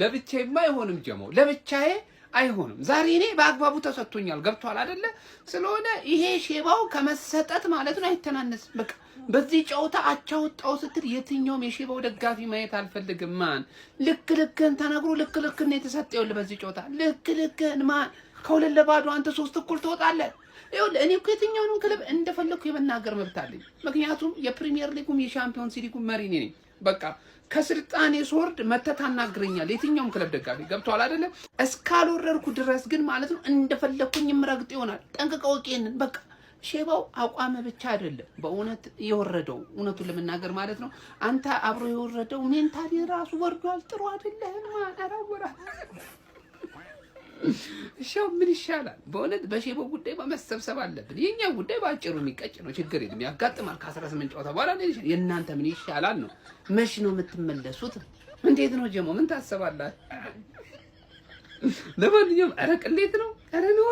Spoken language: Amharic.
ለብቻዬማ አይሆንም ጀሞ፣ ለብቻዬ አይሆንም። ዛሬ እኔ በአግባቡ ተሰጥቶኛል። ገብቷል አይደለ? ስለሆነ ይሄ ሼባው ከመሰጠት ማለት ነው አይተናነስም። በቃ በዚህ ጨዋታ አቻ ወጣው ስትል የትኛውም የሼባው ደጋፊ ማየት አልፈልግም። ማን ልክ ልክህን ተነግሮ ልክ ልክህን ነው የተሰጠው። ይኸውልህ በዚህ ጨዋታ ልክ ልክህን ማን 2-0 አንተ 3 እኩል ትወጣለህ። ይኸውልህ እኔ እኮ የትኛውንም ክለብ እንደፈለግኩ የመናገር መብት አለኝ። ምክንያቱም የፕሪሚየር ሊጉም የሻምፒዮንስ ሊጉም መሪ እኔ ነኝ። በቃ ከስልጣኔ ስወርድ መተህ ታናግረኛለህ። የትኛውም ክለብ ደጋፊ ገብቶሃል አይደለ? እስካልወረድኩ ድረስ ግን ማለት ነው እንደፈለግኩኝ የምረግጥ ይሆናል። ጠንቅቀው እወቅ ይሄንን። በቃ ሼባው አቋም ብቻ አይደለም በእውነት የወረደው፣ እውነቱን ለመናገር ማለት ነው። አንተ አብሮ የወረደው mentally ራሱ ወርዷል። ጥሩ አይደለህም። አራወራ እሻው ምን ይሻላል? በእውነት በሼባው ጉዳይ መሰብሰብ አለብን። የኛ ጉዳይ በአጭሩ የሚቀጭ ነው። ችግር የለም፣ ያጋጥማል። ከ18 ጨዋታ በኋላ የእናንተ ምን ይሻላል ነው። መች ነው የምትመለሱት? እንዴት ነው ጀሞ? ምን ታስባላችሁ? ለማንኛውም ኧረ ቅሌት ነው፣ ኧረ ነው።